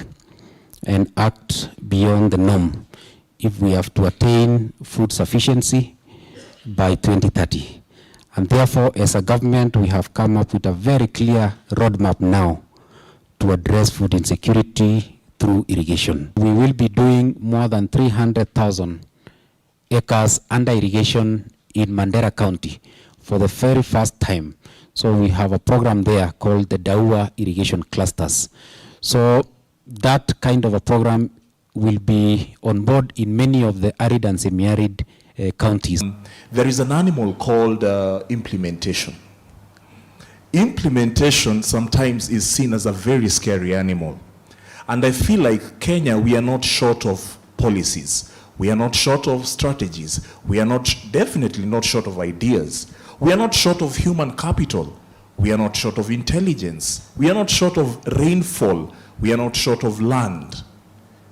and act beyond the norm if we have to attain food sufficiency by twenty thirty. And therefore, as a government, we have come up with a very clear roadmap now to address food insecurity through irrigation. We will be doing more than three hundred thousand acres under irrigation in Mandera County for the very first time. So we have a program there called the Daua Irrigation Clusters. So that kind of a program will be on board in many of the arid and semi-arid, uh, counties. There is an animal called, uh, implementation. Implementation sometimes is seen as a very scary animal. And I feel like Kenya, we are not short of policies. We are not short of strategies. We are not, definitely not short of ideas. We are not short of human capital. We are not short of intelligence. We are not short of rainfall. We are not short of land.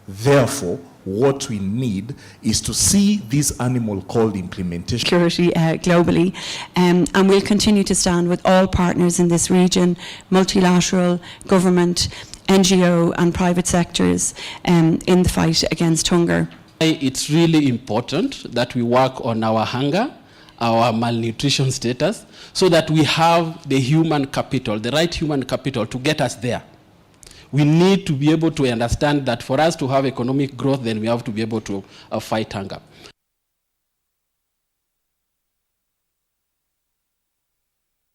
Therefore, what we need is to see this animal called implementation. Security uh, globally, um, and we'll continue to stand with all partners in this region, multilateral, government, N G O, and private sectors um, in the fight against hunger. It's really important that we work on our hunger, our malnutrition status, so that we have the human capital, the right human capital to get us there. We need to be able to understand that for us to have economic growth, then we have to be able to uh, fight hunger.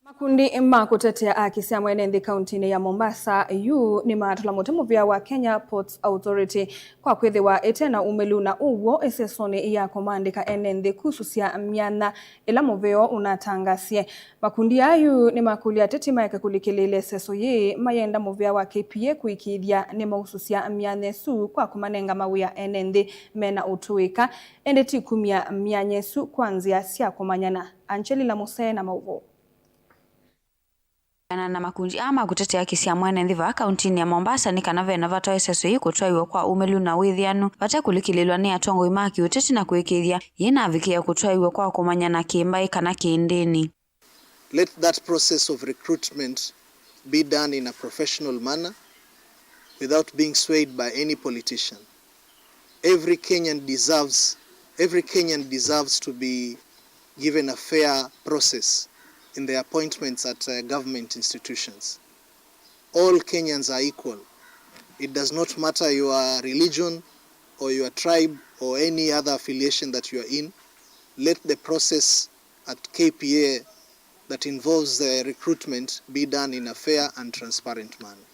Makundi ma kũtetea aki sya mwene nthĩ kauntinĩ ya Mombasa yu nĩmatũla mũtĩ mũvĩa wa Kenya Ports Authority kwa kwĩthĩwa ĩte na umĩlu na ũw'o ĩsesonĩ ya kũmaandĩka ene nthĩ kususya myanya ĩla mũvĩa ũnatangasie. Makundi aa yu nĩmakũlya ateti maeke kũlikĩlĩĩla ĩseso yĩĩ mayenda mũvĩa wa K P A kũĩkĩĩthya nĩmaususya myanya ĩsu kwa kũmanenga mawĩa ene nthĩ me na ũtũĩka, ĩndĩ ti kumya myanya ĩsu kwa nzĩa sya kũmanyana. Angelina Musee na maũvoo. Kana na makundi aa ma kũtetea aki sya mwene nthĩ vaa kauntinĩ ya Mombasa nĩ kana ve na vata wa ĩseso yĩĩ kũtwaĩwa kwa umĩlu na wĩthĩanu vate kũlikĩlĩĩlwa nĩ atongoi ma kĩũteti na kũĩkĩĩthya yĩnavikĩĩa kũtwaĩwa kwa kũmanyana kĩ-mbaĩ kana kĩ-ndĩni. Let that process of recruitment be done in a professional manner without being swayed by any politician. Every Kenyan deserves, every Kenyan deserves to be given a fair process in the appointments at uh, government institutions. All Kenyans are equal. It does not matter your religion or your tribe or any other affiliation that you are in. Let the process at K P A that involves the recruitment be done in a fair and transparent manner.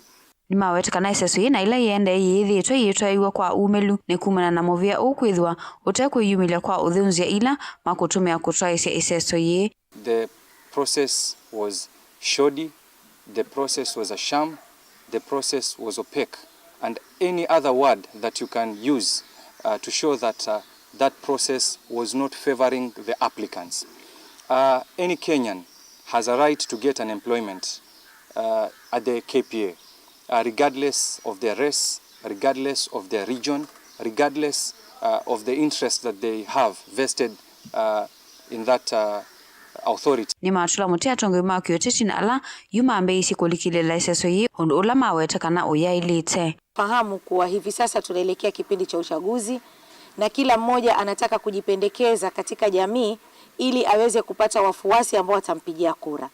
Nĩmaweta kana ĩseso yĩĩ na ĩla yĩendee yĩĩthĩĩtwe ĩyĩtwaĩw'a kwa umĩlu nĩ kumana na mũvĩa ũũ kwĩthĩwa ũte kwĩyumĩlya kwa ũthĩnzya ila makũtũmĩa kũtwaĩsya ĩseso yĩĩ. The process was shoddy, the process was a sham, the process was opaque, and any other word that you can use uh, to show that uh, that process was not favoring the applicants. Uh, any Kenyan has a right to get an employment uh, at the K P A, uh, regardless of their race, regardless of their region, regardless uh, of the interest that they have vested uh, in that uh, authority. Nĩmatũla mũtĩ atongoi ma kĩũteti na ala yu mambĩĩisye kũlikĩlĩĩla ĩseso yĩĩ ũndũ ũla maweta kana ũyaĩlĩte. Fahamu kuwa hivi sasa tunaelekea kipindi cha uchaguzi na kila mmoja anataka kujipendekeza katika jamii ili aweze kupata wafuasi ambao watampigia kura.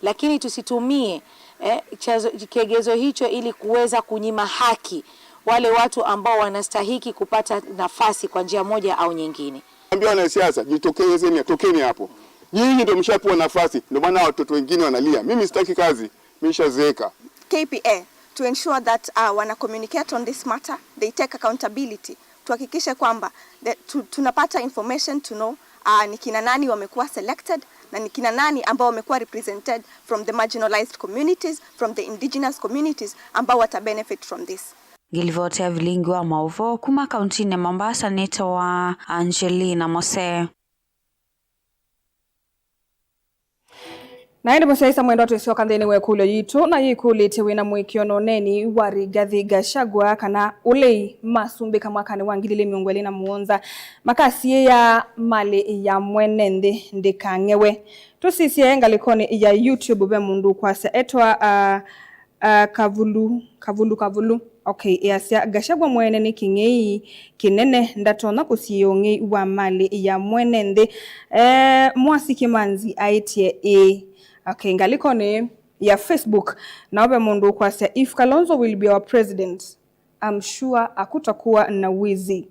Lakini tusitumie eh, chazo, kigezo hicho ili kuweza kunyima haki wale watu ambao wanastahiki kupata nafasi kwa njia moja au nyingine. Ambia wanasiasa, jitokezeni, tokeni hapo. Nyinyi ndio mshapewa nafasi, ndio maana watoto wengine wanalia. Mimi sitaki kazi, mimi nishazeeka. K P A to ensure that uh, wana communicate on this matter, they take accountability. Tuhakikishe kwamba the, tu, tunapata information to know uh, ni kina nani wamekuwa selected na ni kina nani ambao wamekuwa represented from the marginalized communities, from the indigenous communities ambao wata benefit from this. Ngĩlivoti ya vilingi wa maũvoo kuma kauntinĩ ya Mombasa nĩtawa Angelina Mose. Na ĩndĩ mũsyaĩĩsya mwendwa, twĩsyoka nthĩnĩ wa ĩkũlyo yitũ, na yĩkũlĩtye, wĩna mũĩkĩĩo na ũneeni wa Rigathi Gachagua kana ũlei masumbĩka mwakanĩ wa ngili ilĩ mĩongo ĩlĩ na mũonza makasiĩĩa malĩ ya mwene nthĩ ndĩkang'ewe? Tũsisye ngalĩkonĩ ya YouTube, ve mũndũ ũkwasya etwa uh, uh, Kavulu Kavulu Kavulu. Okay, easya, Gachagua mwene nĩ kĩng'ei kĩnene, ndatonya kũsiĩĩa ũng'ei wa malĩ ya mwene nthĩ. Eh, Mwasi Kĩmanzi aĩtye ĩĩ. Okay, ngalĩkonĩ ya Facebook, nao ve mũndũ ũkwasya, if Kalonzo will be our president, I'm sure hakutakuwa na wizi.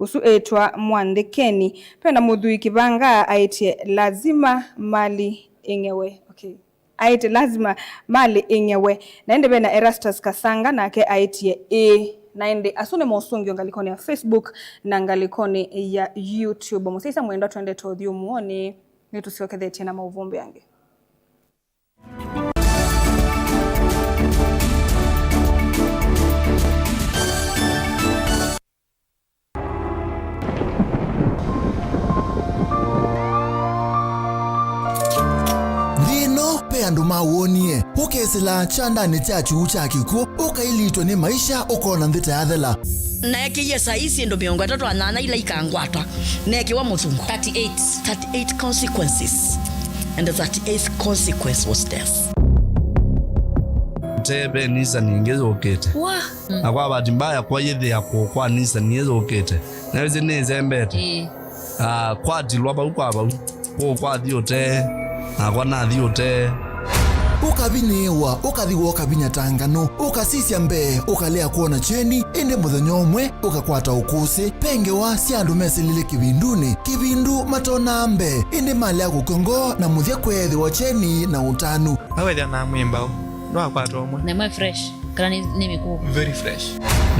Ũsu ĩtwa Mwandĩkeni. Ve na mũthũi Kĩvanga aĩtye, lazima mali ĩng'ewe. Okay. Aĩtye lazima malĩ ĩng'ewe. Na ĩndĩ ve na Erastus Kasanga, nake aĩtye ĩĩ. Na ĩndĩ asu nĩ mosũngĩo ngalĩkonĩ ya Facebook na ngalĩkonĩ ya YouTube. Mũsyaĩĩsya mwendwa, twendete ũthyũ mũonĩ, nĩtũsyokethetye na maũvoo mbee angĩ. Nthĩ ĩno ve andũ ma woni. Ũkesa Sila kyandanĩ kya kyuu kya kĩkw'ũ, ũkailitwe nĩ maisha, ũkona nthĩ ta yathela. Neekĩie saii syĩndũ mĩongo ĩtatũ na nyanya ila ikangwatwa, neekĩwa mũthungu. Thirty-eight. Thirty-eight consequences. And the thirty-eighth consequence was death. Te ve nisani ĩngĩ yũkĩte. Wa. Na kwa bahati mbaya, kwa yĩthĩa kũũ kwa nisani ĩyũkĩte. Na ĩsĩ nĩĩsembete. Ĩĩ. Ah, kwatilwa vau kwa vau. Kũũ kwathi ũtee, nakwa nathi ũtee. Ũkavinyĩĩwa, ũkathi wooka vinya ta nganũ, ũkasisya mbee, ũkalea kwona kyeni, ĩndĩ mũthenya ũmwe ũkakwata ũkũsĩ. Ve ngewa sya andũ mesilile kĩvindunĩ, kĩvindu matonaa mbee, ĩndĩ malea kũkw'a ngoo na mũthya kweethĩwa kyeni na ũtanu. Awethĩa na mwĩmbao, ndwakwata ũmwe. Na ĩmwe fresh, kana nĩ, nĩ mĩkũũ? Very fresh.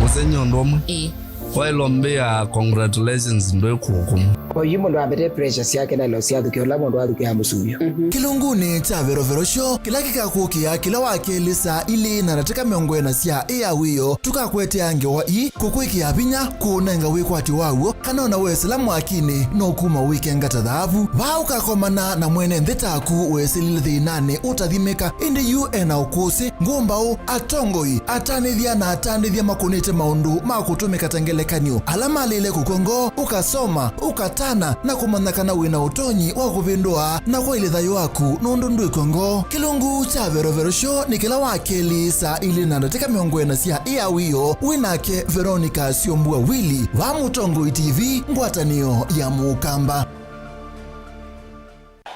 Mũsenyi ũndũ ũmwe. Ĩĩ. Waĩlwa mbĩa, congratulations, ndwĩ kũkũmũ. Oyu mũndũ ambete pressure syake na ilo syathukĩa ũla mũndũ athukĩa mũsuvio. Kĩlungunĩ kya verovero syo, kĩla kĩkakũkĩa kĩla wa kelĩ saa ilĩ na ndatĩka mĩongo ĩna sya ĩ ya wĩoo, tũkakũetea ngewa ii kũkwĩkĩa vinya, kũũnenga wĩkwatyo waw'o, kana ona wesĩla mwakinĩ, no kuma wĩkengata thaavu. Vaa ũkakomana na mwene nthĩ taku wesĩlile thĩnanĩ ũtathimĩka, ĩndĩ yu e na ũkũsĩ, ngũmbaũ, atongoi, atanĩthya na atandĩthya makũnĩte maũndũ ma kũtũmĩka ta ngelekany'o, ala malĩle kũkw'a ngoo, ũkasoma, ũkatana, na kũmanya kana wĩ na ũtonyi wa kũvĩndũa na kwaĩlya thayũ waku nũndũ ndwĩkw'a ngoo. Kĩlungu kya Verovero Show nĩ kĩla wa kelĩ saa ilĩ na ndatĩka mĩongo ĩna sya ĩ ya wĩoo, wĩ nake Veronica Syombua Willy, vaa Mũtongoi T V, ngwatanĩo ya Mũkamba.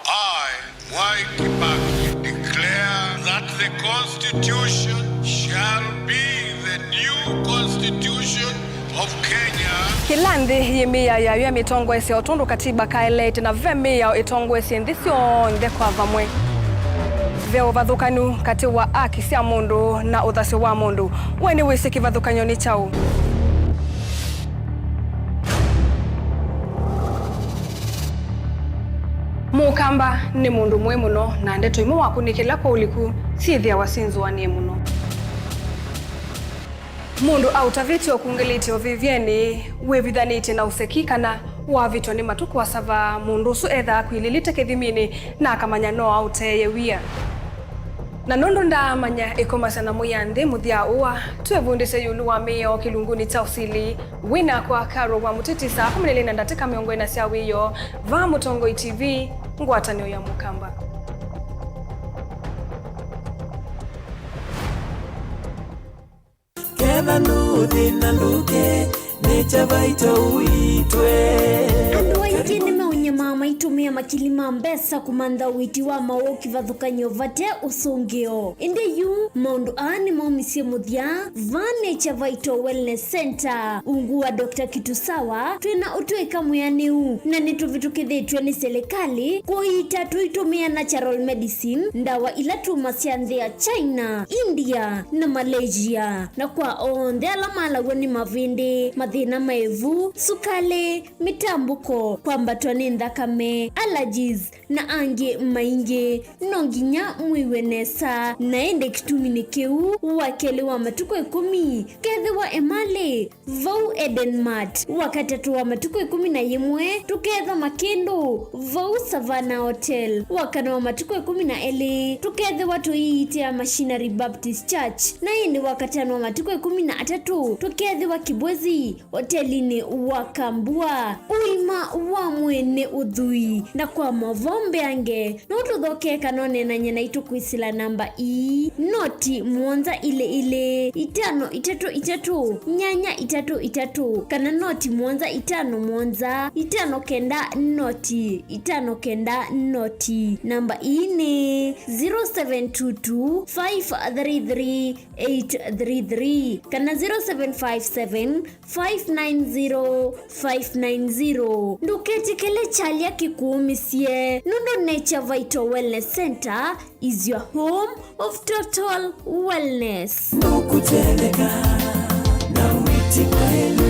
I, Mwai Kibaki, declare that the Constitution shall be the new Constitution of Kenya. Kĩla nthĩ yĩ mĩao yayo ya mĩtongoesye o tondũ katiba kaeleete, na ve mĩao ĩtongoesye nthĩ syonthe kwa vamwe. Ve ũvathũkanu katĩ wa aki sya mũndũ na ũthasyo wa mũndũ. We nĩwĩsĩ kĩvathũkany'o nĩ kyaũ? Mũkamba nĩ mũndũ mũĩ mũno, na ndeto imwe wakũnĩkĩla kwa ũliku syĩthĩawa syĩ nzũanĩe mũno. Mũndũ aũtavĩtye ũkungĩlĩtye ũvĩvyenĩ wĩvithanĩtye na ũseki kana wavĩtwa nĩ matũ kũasava, mũndũ ũsu ethaa akwilĩlĩte kĩthiminĩ na akamanya no aũteeye wia. Na nũndũ ndaamanya ĩkomasya na mũya nthĩ mũthya ũa, twĩvundĩsye ĩũlũ wa mĩao kĩlungunĩ kya ũsili. Wĩ nakwa Carol wa Mũtiti saa kũmi na ilĩ na ndatĩka mĩongo ĩna sya wĩoo, vaa Mũtongoi T V, ngwatanĩo ya Mũkamba. Ketha ndũthĩna ndũke, nĩ kya vaito ũitwe. Andũ aingĩ nĩmeũnyamaa maitũmĩa makili ma mbesa kũmantha ũiiti wa maũũ kĩvathũkany'o vate ũsũngĩo. Ĩndĩ yu, maũndũ aa nĩmaumisye mũthya vaa Nature Vital Wellness Center. Ungu wa Doctor Kitusawa, twĩ na ũtũĩka mwĩanĩu, na nĩtũvĩtũkĩthĩtw'e nĩ silikalĩ kũiita tũitũmĩa natural medicine, ndawa ila tumasya nthĩ ya China, India, na Malaysia. Na kwa onthe ala malaw'a nĩ mavĩndĩ, mathĩna ma ĩvu, sukalĩ, mĩtambũko, kwambatwa nĩ nthakame, allergies, na angĩ maingĩ, no nginya mwĩw'e nesa. Na ĩndĩ kĩtuminĩ kĩu, wa kelĩ wa matukũ ĩkũmi, kethĩwa Emali, vau Eden Mart. Wakatatũ wa matukũ ĩkũmi na yĩmwe, tũkethwa Makĩndũ, vau Savannah Hotel. Wakana wa matukũ ĩkũmi na elĩ, tũkethĩwa tũiitĩa Machinery Baptist Church. Na ĩndĩ wakatano wa matukũ ĩkũmi na atatũ, tũkethĩwa Kibwezi, otelinĩ wa Kambua. Ũima wa mwĩĩ nĩ ũthwii, na kwa mavoo mbeange, no tũthokee kana ũneenany'e naitũ kwĩsĩla namba ii, noti mũonza ilĩ ilĩ, itano itatũ itatũ, nyanya itatũ itatũ, kana noti mũonza itano mũonza, itano kenda noti, itano kenda noti. Namba ii nĩ zero seven two two, five three three, eight three three, kana zero seven five seven, five nine zero, five nine zero. Ndũketĩkĩle kyalya kĩkũũmĩsye, nũndũ Nature Vital Wellness Center is your home of total wellness. Ndũkũtetheka na wĩti mwaĩlu.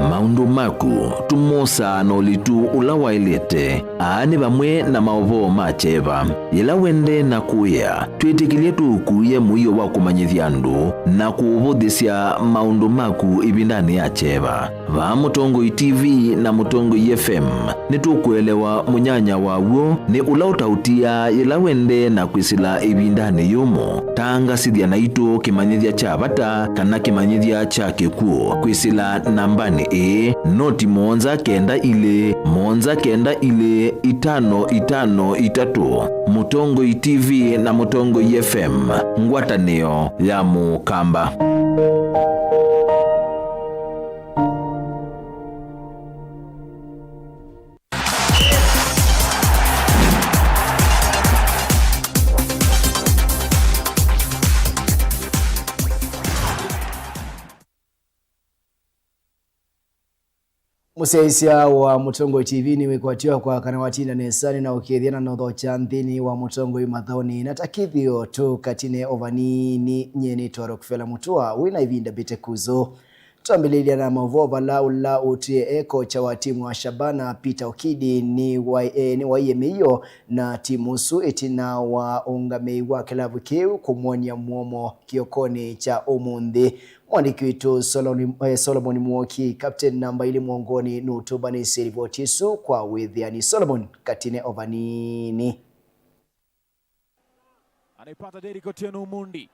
Maũndũ maku tũmosaa na ũlitu ũla waĩlĩte. Aa nĩ vamwe na maũvoo ma kyeva. Yĩla wendee na kũĩa, twĩtĩkĩlye tũũkuĩe mũio wa kũmanyĩthya andũ na kũũvũthĩsya maũndũ maku ĩvindanĩ ya kyeva. Vaa Mũtongoi T V na Mũtongoi F M, nĩtũkũelewa mũnyanya wa w'o nĩ ũla ũtaũtiaa yĩla wendee na kwĩsĩla ĩvindanĩ yũmũ. Tangasĩthya naitũ kĩmanyĩthya kya vata kana kĩmanyĩthya kya kĩkw'ũ kwĩsĩla nambanĩ ĩĩ, noti mũonza kenda ilĩ, mũonza kenda ilĩ, itano itano itatũ. Mũtongoi T V na Mũtongoi F M, ngwatanĩo ya Mũkamba. Mũsyaĩĩsya wa Mũtongoi T V nĩwĩkwatĩwa kwa kana watinda nesa nĩ na ũkĩthya na nothokya nthĩnĩ wa Mũtongoi mathaũnĩ na ta kĩthĩo tũkatine o vanini. Nyie nĩtwa Rockefeller Mũtũa wĩ na ĩvinda mbĩte kuzo. Twambĩlĩlya na maũvoo vala ũla ũtwĩe e kocha wa timu wa Shabana Peter Okidi nĩ wa- eh, nĩwaie mĩio na timu ũsu ĩtina wa ũngamĩi wa kĩlavu kĩu kũmwony'a mũomo kĩokonĩ kya ũmũnthĩ. Mwandĩki witũ Solomon, eh, Solomon Mwoki, captain namba ilĩ mũongonĩ, nũtũmbanĩsye livoti ĩsu kwa wĩthĩani. Solomon, katine o vanini. Anaipata Derrick Otieno Omondi.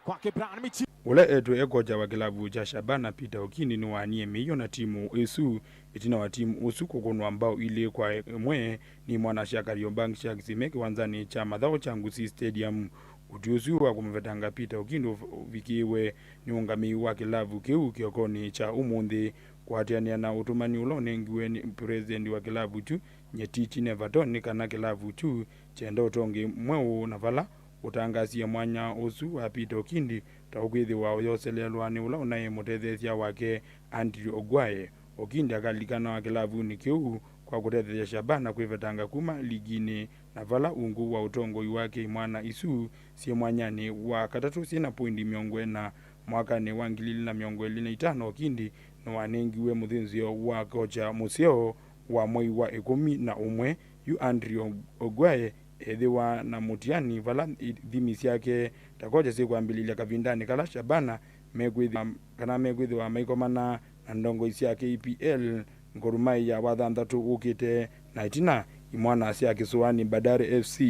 Kwake Brian Michi. Ũla etwe e kocha wa kĩlavu kya Shabana Peter Okindi nĩwaanie mĩio na timu ĩsu ĩtina wa timu ũsu kũkũnwa mbao ilĩ kwa ĩmwe nĩ imwana sya Kariobangi sya Kisime kĩwanzanĩ kya mathaũ kya Gusii Stadium. Ũtwi ũsu wa kũmũvetanga Peter Okindi ũv- ũvikĩĩwe nĩ ũngamĩi wa kĩlavu kĩu kĩokonĩ kya ũmũnthĩ kũatĩanĩa na ũtũmani ũla ũnengiwe nĩ president wa kĩlavu kyu Nyetichi Nevaton nĩ kana kĩlavu kyu kyenda ũtongei mweũ na vala ũtangaasie mwanya ũsu wa Peter Okindi ta ũkwĩthĩwa ũyoseleelwa nĩ ũla ũnaĩ mũtetheesya wake Andrew Ogwae. Okindi akalilikanawa kĩlavunĩ kĩu kwa kũtetheesya Shabana kwĩvetanga kuma liginĩ na vala ungu wa ũtongoi wake imwana isu syĩ mwanyanĩ wa katatũ syĩ na poindi mĩongo ĩna. Mwakanĩ wa ngili ilĩ na mĩongo ĩlĩ na itano Okindi nĩwanengiwe mũthĩnzĩo wa kocha mũseo wa mwei wa ĩkũmi na ũmwe, yu Andrew Ogwae ethĩwa na mũtiani vala ithimi syake ta kocha syĩkwambĩlĩlya kavindanĩ kala Shabana mekwĩthĩwa kana mekwĩthĩwa maikomana na ndongoi sya K P L, Gor Mahia wa thanthatũ ũkĩte na ĩtina imwana sya Kĩsũanĩ Bandari F C.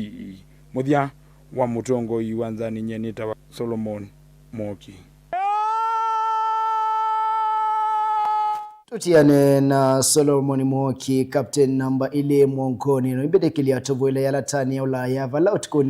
Mũthya wa mũtongoi wa nzanĩ nyie nĩtawa Solomon Mwoki. Tũtiane na Solomon Mwoki, captain namba ilĩ mũongonĩ, no imbĩtĩkĩlya tũvũĩle yalatani ya Ũlaya vala ũtukũnĩ